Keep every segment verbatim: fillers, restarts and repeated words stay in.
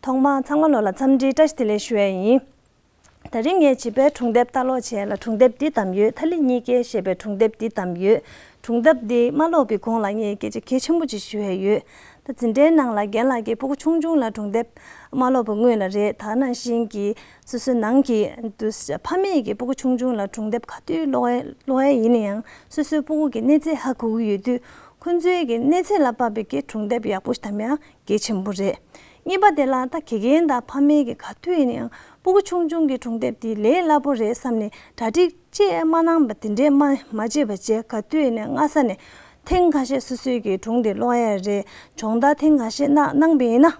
ཐོག་མར་ཚང་མ་ལོ་ལ་འཚམས་འདྲི་བཀྲ་ཤིས་བདེ་ལེགས་ཞུ་ཡ་ཡིན། དེ་རིང་ངས་བྱིས་པའི་སྒྲུང་དེབ་ལྟ་ཀློག་བྱས་ལ། སྒྲུང་དེབ་འདི་བདམས་ཡོད། ཐ་ལི་གཉིས་ཀས་ཞེས་པའི་སྒྲུང་དེབ་འདི་བདམས་ཡོད། སྒྲུང་དེབ་འདི་མ་ཀློག་པའི་གོང་ལ་ངས་སྐད་ཆ་གལ་ཆེན་པོ་ཅིག་ཞུ་ཡ་ཡོད། ད་འཛིན་གྲྭའི་ནང་ལ་རྒན་ལགས་ཀྱིས་སྤུ་གུ་ཆུང་ཆུང་ལ་སྒྲུང་དེབ་མ་ཀློག་པའི་སྔོན་ལ་རེད། ད་ནང་བཞིན་གྱི་སོ་སོའི་ནང་གི་དུ་ཕ་མས་ཀྱི་སྤུ་གུ་ཆུང་ཆུང་ལ་སྒྲུང་དེབ་ག་དུས་ཀློག་ཡ་ཀློག་ཡ་ཡིན་ན་ཡང་སོ་སོའི་སྤུ་གུ་གི་གནས་ཚད་ཧ་གོ་གི་ཡོད་དུས། ཁོ་ཚོའི་གི་གནས་ཚད་ལ་དཔག་པའི་གི་སྒྲུང་དེབ་ཡག་པོ་ཞིག་བདམས་ཡ་གལ་ཆེན་པོ་རེད། གཉིས་པ་དེ་ལ་ད་དགེ་རྒན་དང་ཕ་མས་ཀྱི་ག་དུས་ཡིན་ན་ཡང་སྤུ་གུ་ཆུང་ཆུང་གི་སྒྲུང་དེབ་དེ་ལས་སླ་པོ་རེད་བསམ་ནས་གྲ་སྒྲིག་ཅེས་མ་གནང་བ་དེ་འདྲས་མ་མ་བྱེད་པ་བྱས། ག་དུས་ཡིན་ན་སྔ་ས་ནས་ཐེངས་ཁ་ཤས་སོ་སོའི་གི་སྒྲུང་དེ་ཀློག་ཡ་རེད། སྦྱོང་བརྡར་ཐེངས་ཁ་ཤས་གནང་གནང་བ་ཡིན་ན།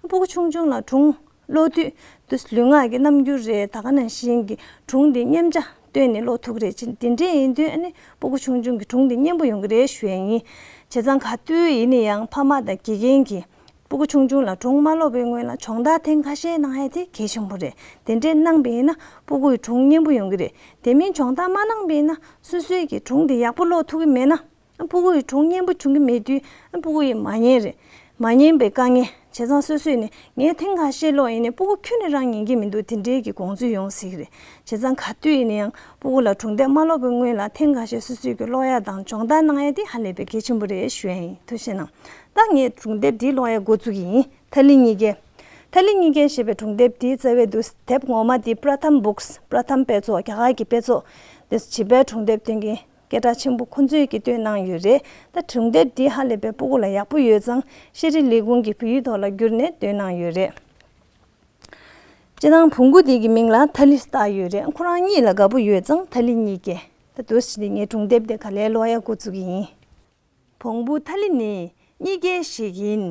སྤུ་གུ་ཆུང་ཆུང་ལ་སྒྲུང་ཀློག་དུས་དུས་ལུས་ངག་གི་རྣམ་འགྱུར་རེད། ད་ག་ནང་བཞིན་གྱི་སྒྲུང་དེ་མཉམ་བྱ་བཏོན་ནས་ཀློག་ཐུབ་ཀྱི་རེད། ཅི་དེ་འདྲས་ཡིན་དུས་ཨ་ནི་སྤུ་གུ་ཆུང་ཆུང་གི་སྒྲུང་དེ་སྙན་པོ་ཡོང་གི་རེད་ཞུ་ཡ་ཡིན། བྱས་ཙང་ག་དུས་ཡིན་ན་ཡང་ཕ་མ་དང་དགེ་རྒན་གྱིས་སྤུ་གུ་ཆུང་ཆུང་ལ་སྒྲུང་མ་ཀློག་པའི་སྔོན་ལ་སྦྱོང་བརྡར་ཐེངས་ཁ་ཤས་གནང་ཡ་དེ་གལ་ཆེན་པོ་རེད། དེ་འདྲས་གནང་བ་ཡིན་ན་སྤུ་གུ་ཡི་སྒྲུང་སྙན་པོ་ཡོང་གི་རེད། དེ་མིན་སྦྱོང་བརྡར་མ་གནང་བ་ཡིན་ན་སོ་སོའི་གི་སྒྲུང་དེ་ཡག་པོ་ཀློག་ཐུབ་ཀྱི་མེད་ན། སྤུ་གུ་ཡི་སྒྲུང་སྙན་པོ་བྱུང་གི་མེད་དུས་སྤུ་གུ་ཡི་མ་ཉན་རེད། མ་ཉན་པའི་དཀའ་ངལ། བྱས་ཙང་སོ་སོས་ནི་ངས་ཐེངས་ཁ་ཤས་ཀློག་ཡིན་ནའི་སྤུ་གུ་ཁྱོན་ནས་རང་ཉན་གྱི་མི་འདུག་དེ་འདྲའི་གི་དགོངས་ཚུལ་ཡོང་སྲིད་ཀྱི་རེད། བྱས་ཙང་ག་དུས་ཡིན་ན་ཡང་སྤུ་གུ་ལ་སྒྲུང་དེབ་མ་ཀློག་པའི་སྔོན་ལ་ཐེངས་ཁ་ཤས་སོ་སོས་ཀྱི་ཀློག་ཡ་དང་སྦྱོང་བརྡར་གནང་ཡ་དེ་ཧ་ལས་པའི་གལ་ཆེན་པོ་རེད་ཞུ་ཡ་ཡིན། ཐུགས་རྗེ་གནང་། ད་ངས་སྒྲུང་དེབ་འདི་ཀློག་ཡ་འགོ་བཙུགས་ཀྱི་ཡིན། ཐ་ལི་གཉིས་ཀས། ཐ་ལི་གཉིས་ཀས་ཞེས་པའི་སྒྲུང་དེབ་འདིའི་རྩ་བའི་དུ་དེབ་ངོ་མ་འདི་པྲ་ཐམ་བུག་སི། པྲ་ཐམ་དཔེ་ཚོགས། རྒྱ་གར་གྱི་དཔེ་ཚོགས་དེ་བྱིས་པའི་སྒྲུང་དེབ་སྟོན་མཁན་སྐད་གྲགས་ཆེན་པོ་ཁོ་ཚོས་ཀྱིས་བཏོན་གནང་ཡོད་རེད། ད་སྒྲུང་དེབ་འདི་ཧ་ལས་པའི་སྤུ་གུ་ལ་ཡག་པོ་ཡོད་ཙང་ཤེས་རིག་ལས་ཁུངས་ཀྱིས་བོད་ཡིག་ཐོག་ལ་བསྒྱུར་ནས་བཏོན་གནང་ཡོད་རེད། སྤྱིར་བཏང་བོང་གུ་འདི་གི་མིང་ལ་ཐ་ལི་བཏགས་ཡོད་རེད། ཁོ་རང་གཉིད་ལ་དགའ་པོ་ཡོད་ཙང་ཐ་ལི་གཉིས་ཀས། ད་དུས་ནི་ངས་སྒྲུང་དེབ་དེ་ག་ལེར་ཀློག་ཡ་འགོ་བཙུགས་ཀྱི་ཡིན། བོང་བུ་ཐ་ལི་ནི་གཉིད་སྐྱེལ་ཞིག་ཡིན།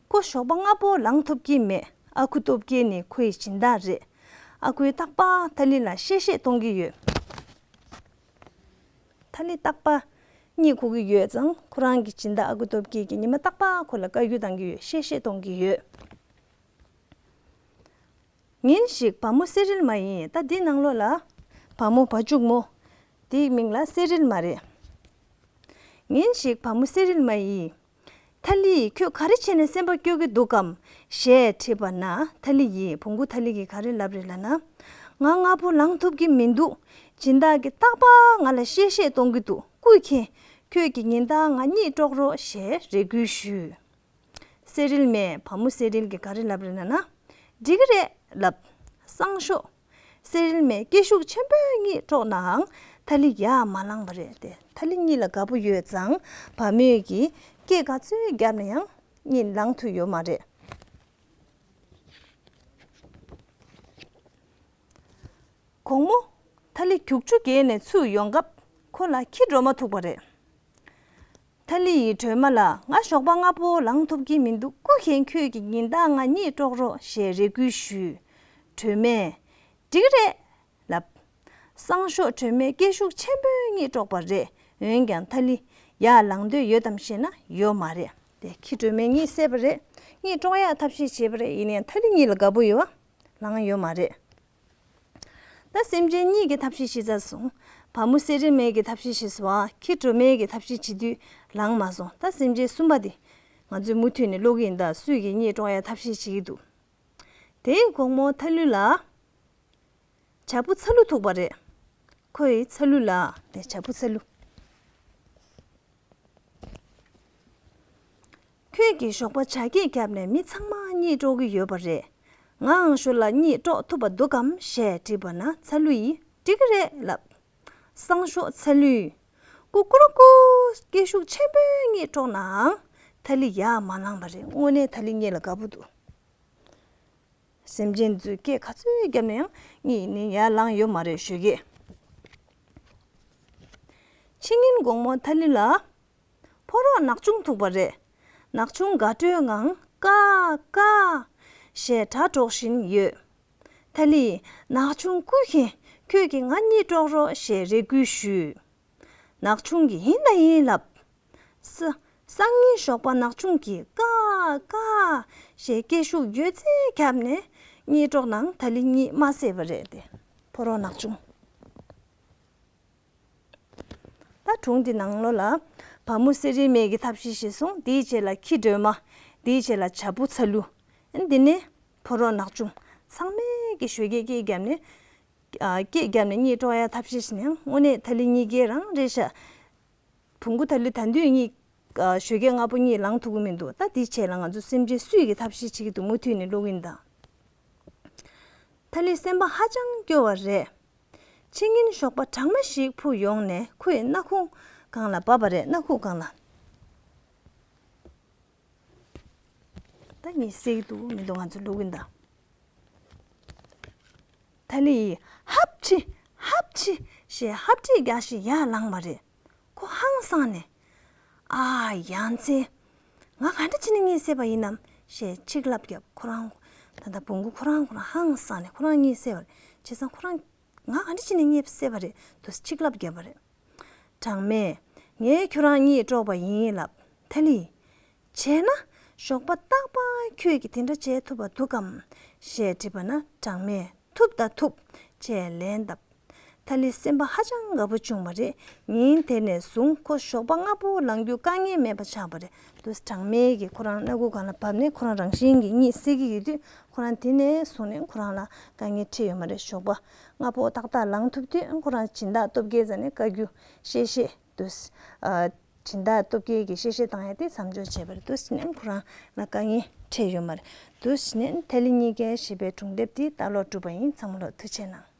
ཁོ་ཞོགས་པ་སྔ་པོ་ལངས་ཐུབ་ཀྱི་མེད། ཨ་ཁུ་སྟོབས་རྒྱལ་ནི་ཁོའི་སྦྱིན་བདག་རེད། ཨ་ཁུས་རྟག་པར་ཐ་ལི་ལ་གཤེ་གཤེ་གཏོང་གི་ཡོད། ཐ་ལི་རྟག་པར་གཉིད་ཁུག་གི་ཡོད་ཙང་ཁོ་རང་གི་སྦྱིན་བདག་ཨ་ཁུ་སྟོབས་རྒྱལ་གྱིས་ཉི་མ་རྟག་པར་ཁོ་ལ་བཀའ་བཀྱོན་གཏང་གི་ཡོད། གཤེ་གཤེ་གཏོང་གི་ཡོད། ཉིན་ཞིག་བ་མོ་གསེར་རིལ་མ་ཡིས། ད་འདི་ནང་ལོགས་ལ་བ་མོ་བ་ཕྱུགས་མོ། དེའི་མིང་ལ་གསེར་རིལ་མ་རེད། ཉིན་ཞིག་བ་མོ་གསེར་རིལ་མ་ཡིས། ཐ་ལི་ཡིས་ཁྱོད་ག་རེ་བྱས་ནས་སེམས་པ་སྐྱོ་གི་འདུག་གམ་ཞེས་དྲིས་པ་ན། ཐ་ལི་ཡིས། བོང་གུ་ཐ་ལི་གིས་ག་རེ་ལབ་རེད་ལབ་ན། ང་སྔ་པོ་ལངས་ཐུབ་ཀྱི་མི་འདུག་སྦྱིན་བདག་གིས་རྟག་པར་ང་ལ་གཤེ་གཤེ་གཏོང་གི་འདུག་སྐུ་མཁྱེན། ཁྱོད་ཀྱི་ཉིན་ལྟར་ང་གཉིད་དཀྲོག་རོགས་ཞེས་རེ་སྐུལ་ཞུས། གསེར་རིལ་མས། བ་མོ་གསེར་རིལ་གྱིས་ག་རེ་ལབ་རེད་ལབ་ན། འགྲིག་གི་རེད་ལབ། སང་ཞོགས། གསེར་རིལ་མས་སྐད་ཤུགས་ཆེན་པོས་གཉིད་དཀྲོགས་ནའང་ཐ་ལི་ཡར་མ་ལངས་པ་རེད་དེ། ཐ་ལི་གཉིད་ལ་དགའ་པོ་ཡོད་ཙང་བ་མོས་ཀྱིས་སྐད་ག་ཚོད་བརྒྱབ་ན་ཡང་གཉིད་ལངས་ཐུབ་ཡོད་མ་རེད། དགོང་མོ། ཐ་ལི་རྒྱུག་ཆུ་བརྒལ་ནས་ཚུར་ཡོང་སྐབས་ཁོ་ལ་ཁྱི་འགྲོ་མ་ཐུག་པ་རེད། ཐ་ལི་ཡིས་སྒྲོལ་མ་ལ། ང་ཞོགས་པ་སྔ་པོ་ལངས་ཐུབ་ཀྱི་མི་འདུག་སྐུ་མཁྱེན། ཁྱོད་ཀྱི་ཉིན་ལྟར་ང་གཉིད་དཀྲོག་རོགས་ཞེས་རེ་སྐུལ་ཞུས། སྒྲོལ་མས། འགྲིག་གི་རེད་ལབ། སང་ཞོགས་སྒྲོལ་མས་སྐད་ཤུགས་ཆེན་པོས་གཉིད་དཀྲོགས་པ་རེད། འོན་ཀྱང་ཐ་ལི་ཡར་ལངས་འདོད་ཡོད་དམ་ཞེ་ན་ཡོད་མ་རེད་དེ། ཁྱི་སྒྲོལ་མས་གཉིད་སད་པ་རེད། གཉིད་དཀྲོག་ཡག་ཐབས་ཤེས་བྱས་པ་རེད། ཡིན་ནའང་ཐ་ལི་གཉིད་ལ་དགའ་པོ་ཡོད་པ། ལངས་ཡོད་མ་རེད། ད་སེམས་ཅན་གཉིས་ཀྱི་ཐབས་ཤེས་ཤེས་ཚར་སོང་། བ་མོ་གསེར་རིལ་མའི་གི་ཐབས་ཤེས་ཤེས་སོང་ཨ། ཁྱི་སྒྲོལ་མའི་གི་ཐབས་ཤེས་བྱེད་དུས་ལངས་མ་སོང་། ད་སེམས་ཅན་གསུམ་པ་དེ་ང་ཚོས་མུ་མཐུད་ནས་ཀློག་གི་ཡིན། ད་སུས་ཀྱིས་གཉིད་དཀྲོག་ཡ་ཐབས་ཤེས་བྱེད་ཀྱི་འདུག་དེའི་དགོང་མོ་ཐ་ལུ་ལ་བྱ་སྤུ་ཚ་ལུ་ཐུག་པ་རེད། ཁོས་ཚ་ལུ་ལ་དེ་བྱ་སྤུ་ཚ་ལུ། ཁྱོད་ཀྱིས་ཞོགས་པ་བྱ་སྐད་བརྒྱབ་ནས་མི་ཚང་མ་གཉིད་དཀྲོག་གི་ཡོད་པ་རེད། ངའང་ཞོར་ལ་གཉིད་དཀྲོག་ཐུབ་པ་འདུག་གམ་ཞེས་དྲིས་པ་ན། ཚ་ལུ་ཡིས་འགྲིག་གི་རེད་ལབ། སང་ཞོགས་ཚ་ལུས་ཀུ་ཀུ་རུ་ཀུ། སྐད་ཤུགས་ཆེན་པོས་གཉིད་དཀྲོག་ནའང་ཐ་ལི་ཡར་མ་ལངས་པ་རེད། དངོས་གནས་ཐ་ལི་གཉིད་ལ་དགའ་པོ་འདུག་སེམས་ཅན་ཚོས་སྐད་ག་ཚོད་བརྒྱབ་ན་ཡང་གཉིད་ནི་ཡར་ལངས་ཡོད་མ་རེད་ཞུ་གི། ཕྱི་ཉིན་དགོང་མོ་ཐ་ལི་ལ་ཕོ་རོག་ནག་ཆུང་ཐུག་པ་རེད། ནག་ཆུང་དགའ་སྤྲོའི་ངང་ཀ་ཀ་ཞེས་སྒྲ་སྒྲོག་བཞིན་ཡོད། ཐ་ལི་ཡིས་ནག་ཆུང་སྐུ་མཁྱེན། ཁྱོད་ཀྱིས་ང་གཉིད་དཀྲོག་རོགས་ཞེས་རེ་སྐུལ་ཞུས། ནག་ཆུང་གིས་ཡིན་ད་ཡིན་ལབ། ས་སང་ཉིན་ཞོགས་པ་ནག་ཆུང་གིས་ཀ་ཀ་ཞེས་སྐད་ཤུགས་ཡོད་ཚད་བརྒྱབ་ནས་གཉིད་དཀྲོག་ནའང་ཐ་ལི་གཉིད་མ་སད་པ་རེད་དེ། ཕོ་རོག་ནག་ཆུང་། ད་སྒྲུང་འདི་ནང་ལོགས་ལ་བ་མོ་གསེར་རིལ་མའི་གི་ཐབས་ཤེས་ཤེས་སོང་། དེའི་རྗེས་ལ་ཁྱི་སྒྲོལ་མ། དེའི་རྗེས་ལ་བྱ་སྤུ་ཚ་ལུ། འདི་ནས་ ཕོ་རོག་ནག་ཆུང་ཚང་མས་ཀྱི་ཞོགས་ཀས་སྐད་བརྒྱབ་ནས། ཨ། སྐད་བརྒྱབ་ནས་གཉིད་སྤྲོ་ཡ་ཐབས་ཤེས་ཤིག་ནས། དངོས་གནས་ཐ་ལི་གཉིས་ཀས་རང་རེད་ཤག་བོང་གུ་ཐ་ལི་ད་དུས་གཉིད། ཨ། ཞོགས་ཀས་སྔ་པོ་གཉིད་ལངས་ཐུབ་ཀྱི་མི་འདུག་ད་དེའི་ཆེད་ལ་ང་ཚོ་སེམས་ཅན་སུས་ཀྱི་ཐབས་ཤེས་བྱེད་ཀྱི་འདུག་མུ་མཐུད་ནས་ཀློག་གིན་གདའ། ཐ་ལི་སེམས་པ་ཧ་ཅང་སྐྱོ་བ་རེད། ཕྱི་ཉིན་ཞོགས་པ་གྲང་མོ་ཞིག་འཕུར་ཡོང་ནས་ཁོའི་སྣ་ཁུང་སྒང་ལ་བབས་པ་རེད། སྣ་ཁུང་སྒང་ལ། ད་གཉིད་སད་ཀྱི་འདུག་མི་འདུག་ང་ཚོ་ཀློག་གིན་གདའ། ཐ་ལི་ཡིས་ཧབ་ཁྲི་ཧབ་ཁྲི་ཞེས་ཧབ་ཁྲིད་རྒྱག་བཞིན་ཡར་ལངས་པ་རེད། ཁོ་ཧང་སངས་ནས། ཨ། ཡ་མཚན། ང་ག་འདྲ་བྱས་ནས་གཉིད་སད་པ་ཡིན་ནམ་ཞེས་ཆིག་ལབ་བརྒྱབ། ཁོ་རང་། ད་ལྟ་བོང་གུ་ཁོ་རང་ཁོ་རང་ཧང་སངས་ནས་ཁོ་རང་གཉིད་སད་པ་རེད། བྱས་ཙང་ཁོ་རང་། ང་ག་འདྲ་བྱས་ནས་གཉིད་སད་པ་རེད་དུ་ཆིག་ལབ་བརྒྱབ་པ་རེད། གྲངས་མེད། ངས་ཁྱོད་རང་གཉིད་དཀྲོགས་པ་ཡིན་ལབ། ཐ་ལི། བྱས་ན། ཞོགས་པ་རྟག་པར་ཁྱོད་ཀྱིས་དེ་འདྲ་བྱེད་ཐུབ་པ་འདུག་གམ། ཞེས་དྲིས་པ་ན། གྲངས་མེད། ཐུབ་ད་ཐུབ། ཅེས་ལན་བཏབ། ཐ་ལི་སེམས་པ་ཧ་ཅང་དགའ་པོ་བྱུང་བ་རེད། ཉིན་དེ་ནས་བཟུང་ཁོ་ཞོགས་པ་སྔ་པོ་ལངས་རྒྱུ་དཀའ་ངལ་མེད་པ་ཆགས་པ་རེད། དུས་གྲངས་མེད་ཀྱིས་ཁོ་རང་སྣ་ཁུག་སྒང་ལ་བབས་ནས་ཁོ་རང་རང་བཞིན་གྱིས་གཉིད་སད་ཀྱི་ཡོད་དུས། ཁོ་རང་དེ་ནས་བཟུང་ནས་ཁོ་རང་ལ་དཀའ་ངལ་འཕྲད་ཡོད་མ་རེད། ཞོགས་པ་སྔ་པོ་ཏག་ཏག་ལངས་ཐུབ་དུས། ཁོ་རང་སྦྱིན་བདག་སྟོབས་རྒྱལ་རྩ་ནས་བཀའ་བཀྱོན་བཤད་བཤད་དུས། ཨ། སྦྱིན་བདག་སྟོབས་རྒྱལ་གྱིས་བཤད་བཤད་བཏང་ཡ་དེ་མཚམས་འཇོག་བྱས་པ་རེད། དུས་ནས་ཁོ་རང་ལ་དཀའ་ངལ་འཕྲད་ཡོད་མ་རེད། དུས་ནས་ཐ་ལི་གཉིས་ཀའི་བྱིས་པའི་སྒྲུང་དེབ་དེ་ལྟ་ཀློག་གྲུབ་པ་ཡིན། ཚང་མ་ལ་ཐུགས་རྗེ་གནང་།